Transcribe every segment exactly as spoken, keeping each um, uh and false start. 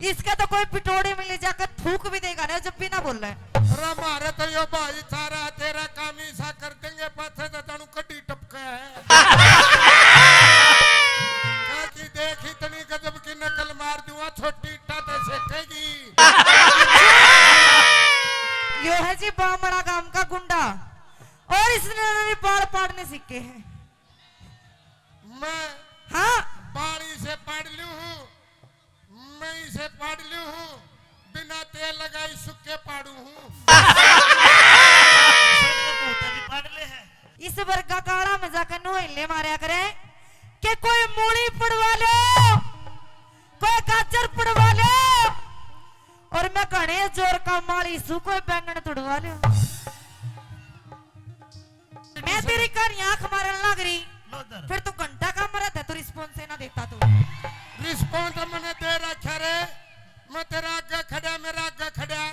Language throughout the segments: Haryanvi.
इसके तो कोई पिटोड़ी में ले जाकर थूक भी देगा ना, जब भी ना बोले। अरे म्हारे तो यो भाई सारा तेरा काम ही सा कर देंगे, पाछे तो जानू कड्डी टपके है। काकी देख इतनी गजब की नकल मार दूंगा, छोटी इट्टा तो सेकेगी। यो है जी बामड़ा गांव का गुंडा, और इसने मेरे बाल पाड़ने सीखे हैं। मैं हाँ। बाल इसे पाड़ लूं हूँ, मैं इसे पाड़ लूं हूँ, बिना तेल लगाई सुक्के पाड़ू हूँ। भी पाड़ ले है। इस वर्गा काला में जाकर नुहेले मारया करे कि कोई मूली पड़वा लो, कोई गाजर पड़वा लो, और मैं घणे जोर का माली सू, कोई बैंगन तुड़वा लो। मैं तेरी कहानी आंख मारन लग रही, लो इधर। फिर तू घंटा का मरा था, तू रिस्पॉन्स ही ना देता तू। रिस्पॉन्स मैंने दे रखा रे, मैं तेरा आगे खड़ा, मेरा आगे खड़ा।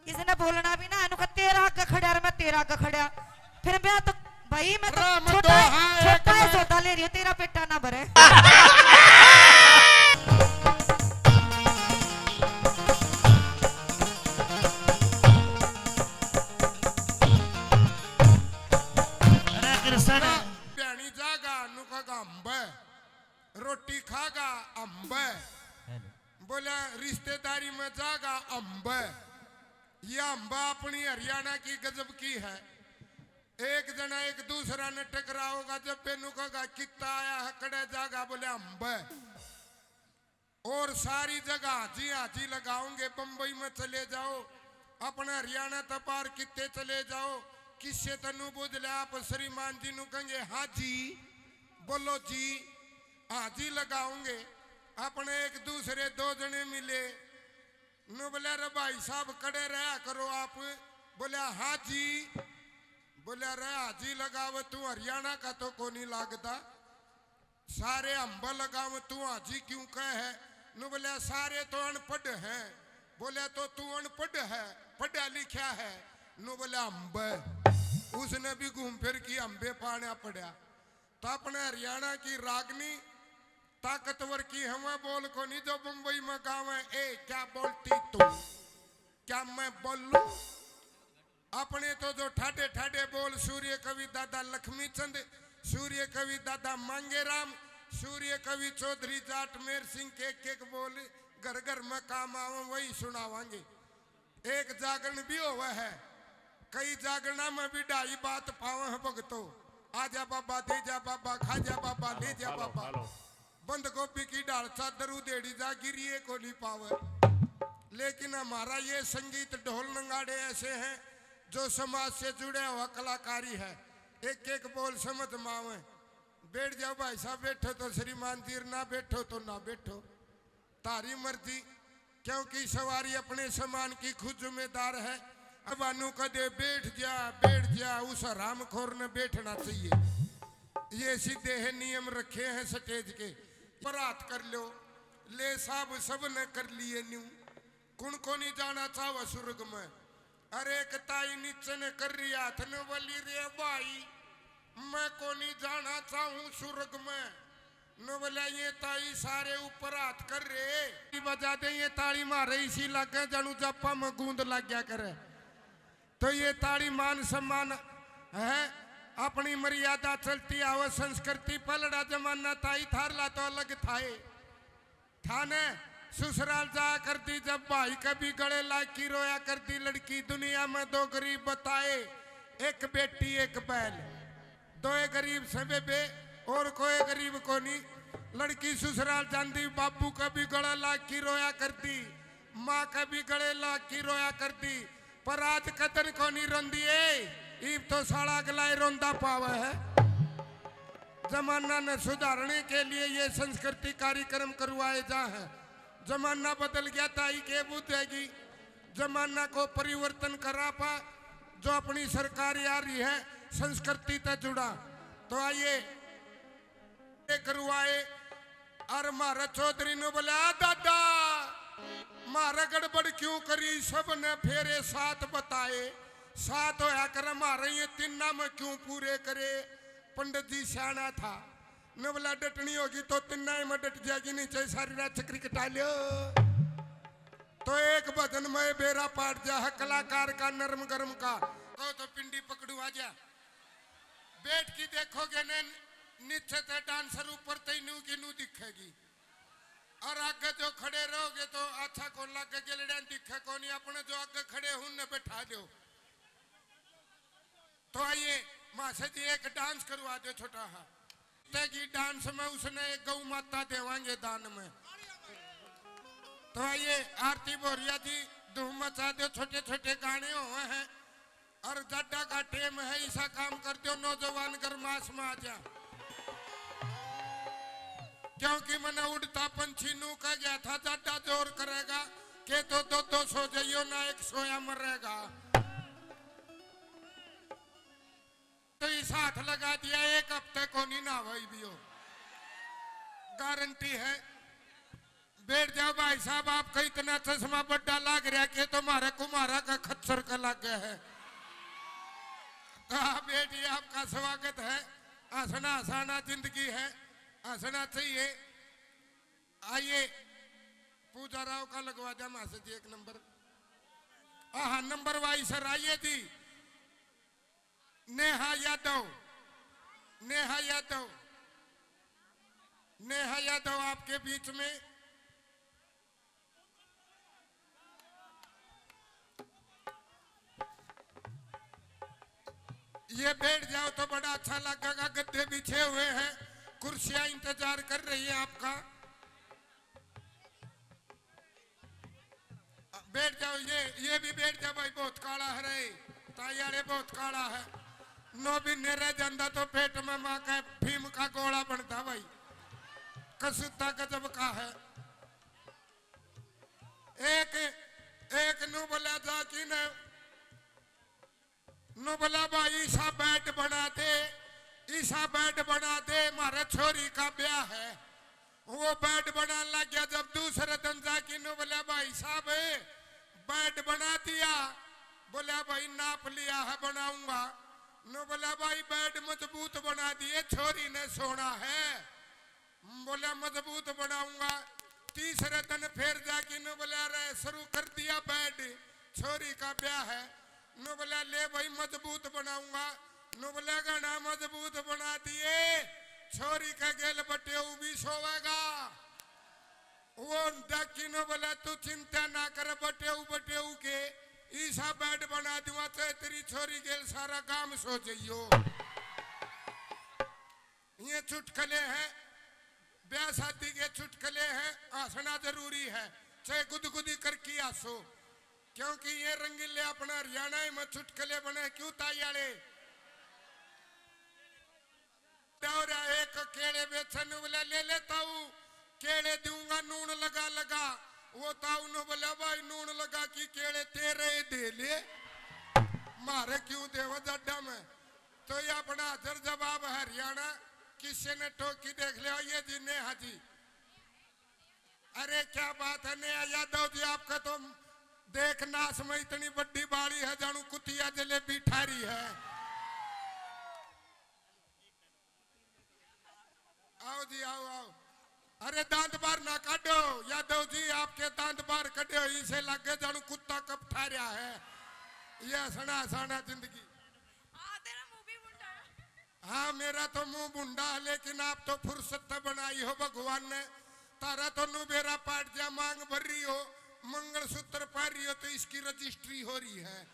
इसने बोलना भी ना, इनको तेरा आगे खड़ा और मैं तेरा आगे खड़ा। फिर मैं तो, भाई, मैं तो अरे, मैं छोटा, दो, हाँ, एक छोटा है, मैं सौदा ले रही हूँ, तेरा पेटा ना भरे। अरे कृष्ण। भ्याणी जागा, नु कहेगा अम्ब। रोटी खागा अम्ब। बोला रिश्तेदारी में जागा अम्ब। ये अम्ब अपनी हरियाणा की गजब की है। एक जना एक दूसरा ने टकराओगा, जब बेनू कहेगा कित्ता आया है, कड़े जागा, बोले अम्ब। और सारी जगह हाजी हाजी लगाओगे। बम्बई में चले जाओ, अपने हरियाणा तक पार कित्ते चले जाओ, किससे तनु बुझ ले, आप श्रीमान जी नु कहेंगे हाँ जी, बोलो जी, हाजी लगाओगे। अपने एक दूसरे दो जने मिले, नु बोले रे भाई साहब कड़े रहा करो आप, बोले हाँ जी, बोले रे हाजी लगावे तू हरियाणा का तो कोनी लागता। सारे अम्ब लगाव तू हाजी क्यों कह है? नु बोले सारे तो अनपढ़ हैं। बोले तो तू अनपढ़ है, पढ़ा लिखा है? नु बोले अम्ब। उसने भी घूम फिर की अम्बे पाना पड़ा। तो अपने हरियाणा की रागनी ताकतवर की हवा बोल कोनी जो बम्बई में गावे, ए क्या बोलती तू, क्या मैं बोलूं? अपने तो जो ठाडे ठाडे बोल सूर्य कवि दादा लक्ष्मी चंद, सूर्य कवि दादा मांगेराम, सूर्य कवि चौधरी जाट मेर सिंह के एक एक बोल घर घर में काम आवे वही सुनावांगे। एक जागरण भी होवे है, कई जागरणा में भी ढाई बात पावे हैं भगतो। आजा बाबा, दे जा बाबा, खा जा बाबा, ले जा बाबा। बंद गोभी की ढाल चादर उधेड़ी जा, गिरिए को नहीं पावे। लेकिन हमारा ये संगीत ढोल नगाड़े ऐसे हैं जो समाज से जुड़े हुआ कलाकारी है। एक एक बोल समझ में आवे। बैठ जाओ भाई साहब, बैठो तो श्रीमान जी, ना बैठो तो ना बैठो, तारी मर्जी। क्योंकि सवारी अपने सामान की खुद जिम्मेदार है। अब अनु कदे बैठ जा, बैठ जा, उस हरामखोर ने बैठना चाहिए। ये सीधे है नियम रखे हैं स्टेज के। पर हाथ कर लो, ले साहब सब ने कर लिए न्यू। कुण को नहीं जाना चाहवा स्वर्ग में? अरे एक ताई नीचे ने कर रही हाथ ने बोली रे भाई, मैं को नहीं जाना चाहूं स्वर्ग में। नु बोला ये ताई सारे ऊपर हाथ कर रहे। बजा दे ये ताली मारे इसी लागे जानू जापा में गूंद लग गया करे। तो ये ताली मान सम्मान है, अपनी मर्यादा चलती आवे, संस्कृति पलड़ा जमाना ताई थारला तो अलग थाए। थाने ससुराल जाया करती जब भाई कभी गले लाग की रोया करती लड़की। दुनिया में दो गरीब बताए, एक बेटी एक बैल। दोए गरीब से बेबे और कोई गरीब कोनी। लड़की ससुराल जांदी, बाबू का भी गला लाग की रोया करती, माँ का भी गले लाग की रोया करती, पर आज कदर कोनी रोंदी है। ईब तो साला अगला ही रोंदा पावे है। जमाना ने सुधारने के लिए ये संस्कृति कार्यक्रम करवाए जा है। जमाना बदल गया, ताई के बुझेगी। जमाना को परिवर्तन करा पा, जो अपनी सरकार आ रही है, संस्कृति तै जुड़ा। तो आइए, ये करवाए। और म्हारा चौधरी ने बोला, "आ दादा, म्हारा गड़बड़ क्यों करी?" सब ने फेरे सात बताए। सात होया करे, म्हारे ये तीना में क्यों पूरे करे? पंडित जी सियाणा था। ने बोला डटनी होगी तो तिन्ना ही में डट जाएगी, नीचे सारी रात चक्री कटा लियो। तो एक भजन में बेरा पाट जा है कलाकार का नरम गरम का। कहो तो पिंडी पकड़ू आ जा। बैठ की देखोगे ने नीचे ते डांसर ऊपर ते नू की नू दिखेगी। और आगे जो खड़े रहोगे तो अच्छा कौन लागे, गेलड़ियां दिखे कौन, अपने जो आगे खड़े हूं ने बैठा दो। तो आइए मासा जी एक डांस करवा दो छोटा हा। तेगी डांस में उसने एक गौ माता देवांगे दान में। तो आइए आरती बोरिया जी धूम मचा दो, छोटे छोटे गाने हुए हैं। और जाडा का टेम है, ऐसा काम कर दो नौजवान गरमास में आ जा। क्योंकि मैंने उड़ता पंछी नू कह गया था, जाडा जोर करेगा के तो दो दो सो जाइयो ना, एक सोया मरेगा। तो इस हाथ लगा दिया, एक हफ्ते को नहीं ना भाई भी हो, गारंटी है। बैठ जाओ भाई साहब, आपका इतना चश्मा बड्डा लाग रहा के तुम्हारे कुमारा का खच्चर का लाग गया है। हाँ बैठ, ये आपका स्वागत है। हंसना हंसाना जिंदगी है, हंसना चाहिए। आइए पूजा राव का लगवा दे मासा जी एक नंबर। हाँ नंबर वाइज सर आइए जी। नेहा यादव, नेहा यादव, नेहा यादव आपके बीच में। ये बैठ जाओ तो बड़ा अच्छा लगेगा, गद्दे बिछे हुए हैं, कुर्सियां इंतजार कर रही है आपका। बैठ जाओ, ये ये भी बैठ जा भाई, बहुत काला है रे, ताई वाले बहुत काला है। नौ महीने रह जाता तो पेट में माँ का भीम का गोला बनता भाई, कसूता गजब का है। एक एक नू बोला जा कि न नु बोला भाई ईसा बेड बना दे, ईसा बेड बना दे, म्हारे छोरी का ब्याह है। वो बेड बनान लग गया। जब दूसरे दिन जाके नु बोला भाई साहब बेड बना दिया, बोला भाई नाप लिया है बनाऊंगा। नु बोला भाई बेड मजबूत बना दिए, छोरी ने सोना है। बोला मजबूत बनाऊंगा। तीसरे दिन फिर जाके नु बोला रे शुरू कर दिया बेड, छोरी का ब्याह है। नु बोला ले भाई मजबूत बनाऊंगा। नु बोला घना मजबूत बना दिए, छोरी का गेल बटेऊ भी सोवेगा। वो डाकी नु बोला तू चिंता ना कर बटेऊ बटेऊ के, ईसा बेड बना दूंगा चाहे तेरी छोरी गेल सारा गांव सो जाइयो। ये चुटकले हैं, ब्याह शादी के चुटकले हैं, हंसना जरूरी है, चाहे गुदगुदी करके हंसो, क्योंकि ये रंगीले अपना हरियाणा में चुटकले बने क्यों ताई आले। दौरा एक केले बेचन वाला ले ले ताऊ, केले दूंगा नून लगा लगा। वो ताऊ ने बोला भाई नून लगा की केले तेरे ही दे ले, मारे क्यों देवा जड्डा में। तो ये अपना हाजर जवाब हरियाणा, किसी ने टोकी देख लिया, ये जी नेहा जी। अरे क्या बात है नेहा यादव जी, आपका तो देख नाश में इतनी बड़ी बाड़ी है, जानू कुतिया जलेबी ठारी है। आओ जी, आओ, आओ। अरे दांत बाहर ना काटो यादव जी, आपके दांत बाहर कटे हो, इसे लगे जानू कुत्ता कब ठा रहा है। ये हंसना हंसाना जिंदगी। हाँ, तेरा मुंह भी भुंडा है। हाँ, मेरा तो मुंह भुंडा है, लेकिन आप तो फुर्सत तो बनाई हो भगवान ने। तारा तो नु बेरा पाट जा, मांग भर रही हो, मंगलसूत्र पहन रही हो, तो इसकी रजिस्ट्री हो रही है।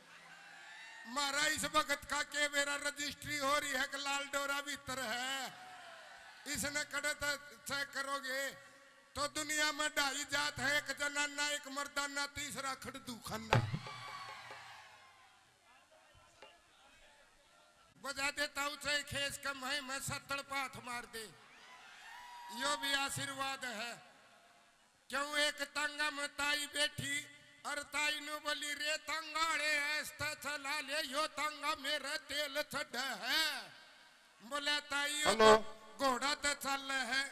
म्हारा इस वक्त का के बेरा रजिस्ट्री हो रही है कि लाल डोरा भीतर है, इसने कड़े तो चेक करोगे। तो दुनिया में ढाई जात है, एक जनाना, एक मर्दाना, तीसरा खड़दू खाना। बजा दे ताऊ चाहे खेस कम है, मैं सत्तड़ पाथ मार दे, यो भी आशीर्वाद है। क्यों एक तांगा में ताई बैठी और ताई नु बोली रे तांगा आले ऐसा चला ले, यो तांगा मेरा तेल चढ़ है। बोले ताई यो हेलो। तो घोड़ा तो चल है।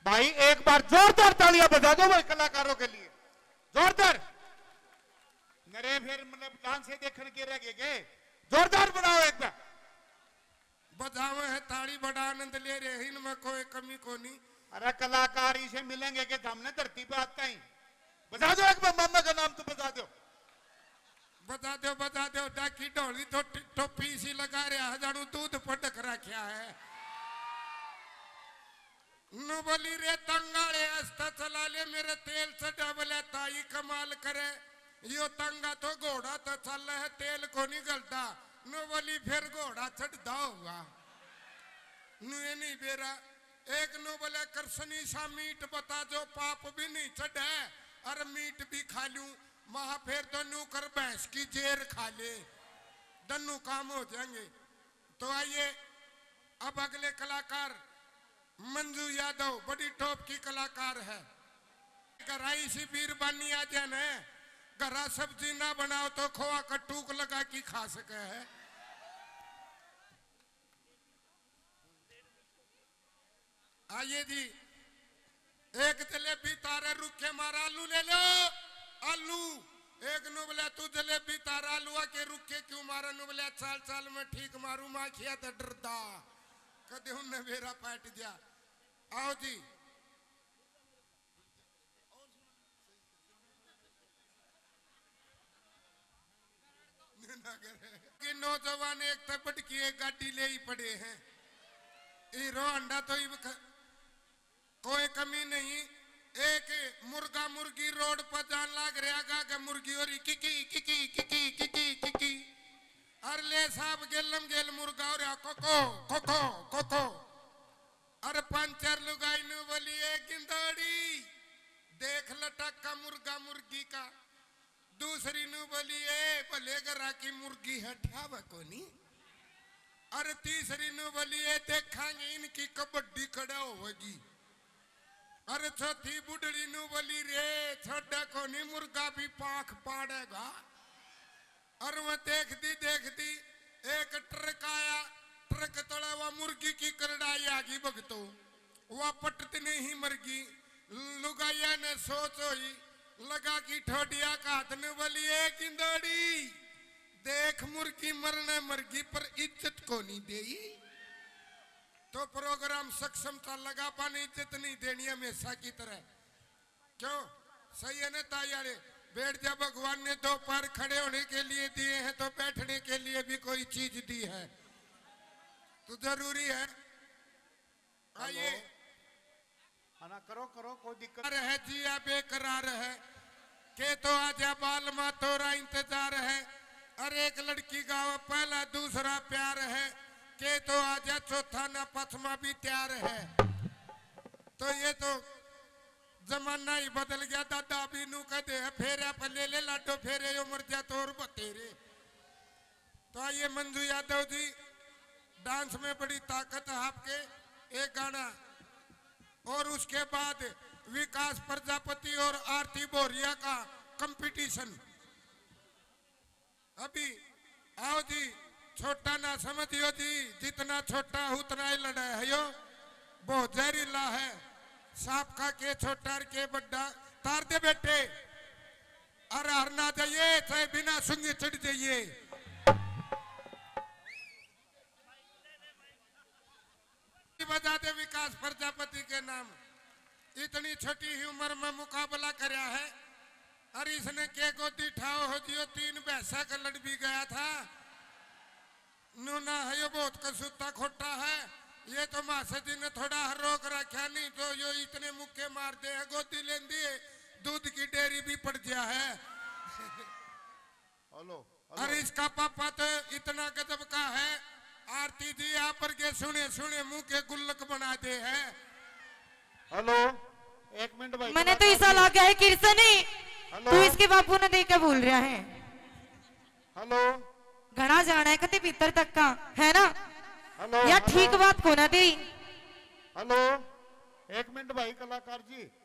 भाई एक बार जोरदार तालियां बजा दो भाई कलाकारों के लिए, जोरदार। नरे फिर मतलब डांस से देखण के रह गए के? जोरदार बनाओ एक बार। बजावे है ताली, बड़ा आनंद ले रहे हैं, इनमें कोई कमी कोनी। अरे कलाकार इसे मिलेंगे कि हमने धरती पे आता ही। बजा दो एक बार, मामा का नाम तो बजा दो। बजा दो, बजा दो, डाकी ढोली तो टि-, टोपी इसी लगा रहा है, जानू दूध पटक रखा है। नु बोली रे तंगाले, आस्ता चला ले, मेरे तेल चढ़ा। बोले ताई कमाल करे, यो तंगा तो घोड़ा तो चल है, तेल को नहीं गलता। नु बोली फिर घोड़ा चढ़दा होगा। नु ये नहीं बेरा। एक नु बोले कृष्णी सा मीठ बता, जो पाप भी नहीं चढ़े और मीठ भी खा लूं। महा फिर तो नु कर भैंस की जेर खा ले, दन्नू काम हो जाएंगे। तो आइए अब अगले कलाकार मंजू यादव, बड़ी टॉप की कलाकार है। घरा इसी बीरबानी आ जाए न, घरा सब्जी ना बनाओ तो खोआ का टूक लगा के खा सके है। आइए जी, एक जलेबी तारे रुखे मारा, आलू ले लो, आलू। एक नु बोले तू जलेबी तारा आलूआ के रुखे क्यों मारा? नु बोले चाल चाल में ठीक मारू, माखिया तो डरदा, कदे उनने बेरा पाट दिया। आओ जी। कि नौजवान एक तै बढ़ के एक गाड़ी ले ही पड़े हैं। हीरो होंडा तो इब ख-, कोई कमी नहीं। एक मुर्गा मुर्गी रोड पर जान लाग रहा, गा के मुर्गी हो रही किकी किकी किकी किकी किकी। अर ले साहब गेलम गेल मुर्गा हो रहा कोको कोको कोको। अरे पंचर लुगाई नु बोली, "ए गिंदोड़ी, देख लटक का मुर्गा मुर्गी का।" दूसरी नु बोली, "ए भले घरा की मुर्गी है, ठावे कोनी।" अरे तीसरी नु बोली, "ए देखांगे इनकी कबड्डी कड़ा होगी।" अरे चौथी बुढ़ड़ी नु बोली, "रे छोड़ा कोनी, मुर्गा भी पाख पाड़ेगा।" अर वो देखती देखती एक ट्रक आया, ट्रक तले वा मुर्गी की करड़ाई आ गई भगतो, वा पटत नहीं मर गई। लुगाइया ने सोच होई, लगा की ठोडिया का हाथ ने बोली, "ए गिंदोड़ी, देख मुर्गी मरने मर गई पर इज्जत को नहीं देई।" तो प्रोग्राम सक्षम था लगा, पर इज्जत नहीं देनी हमेशा की तरह। क्यों? सही है ना ताई आले? बैठ जा, भगवान ने दो पैर खड़े होने के लिए दिए हैं तो बैठने के लिए भी कोई चीज दी है, तो जरूरी है। आइए। हेलो। हाँ ना, करो, करो, कोई दिक्कत। है जिया बेकरार है, के तो आजा बाल मा तोरा इंतजार है। अरे एक लड़की गावे पहला दूसरा प्यार है, के तो आजा चौथा ना पचमा भी तैयार है। तो ये तो जमाना ही बदल गया, दादा अभी नू कहते हैं, "फेरे पे ले ले लाडो, फेरे यो मर जा तो और बतेरे।" तो आइए मंजू यादव जी, डांस में बड़ी ताकत है आपके, एक गाना, और उसके बाद विकास प्रजापति और आरती बोरिया का कंपटीशन। अभी आओ जी, छोटा ना समझियो जी, जितना छोटा उतना ही लड़ा है यो, बहुत जहरीला है। सांप का के छोटा और के बड्डा, तार दे बेटे। अरे हर ना जाइए, चाहे बिना सुंगी चढ़ जाइए। बजा दे विकास प्रजापति के नाम। इतनी छोटी ही उम्र में मुकाबला करया है। अरे इसने के गोदी ठाओ हो जियो, तीन भैंसा का लड़ भी गया था। नूना है यो बहुत कसूता खोटा है। ये तो मासा जी ने थोड़ा हर रोक रखा, नहीं तो यो इतने मुक्के मार दे है, गोदी लेंदी है, दूध की डेयरी भी पड़ गया है। Hello, hello. अरे इसका पापा तो इतना गजब का है, आरती जी आप पर के सुने सुने मुंह के गुल्लक बना दे है। हेलो, एक मिनट भाई, मैंने तो कलाकार ऐसा जी। लगा है किरसनी, हेलो। तू इसके बापू ने देख के बोल रहा है। हेलो। घना जाना है कते भीतर तक का, है ना? हेलो, या हेलो। ठीक बात को ना दे। हेलो, एक मिनट भाई कलाकार जी।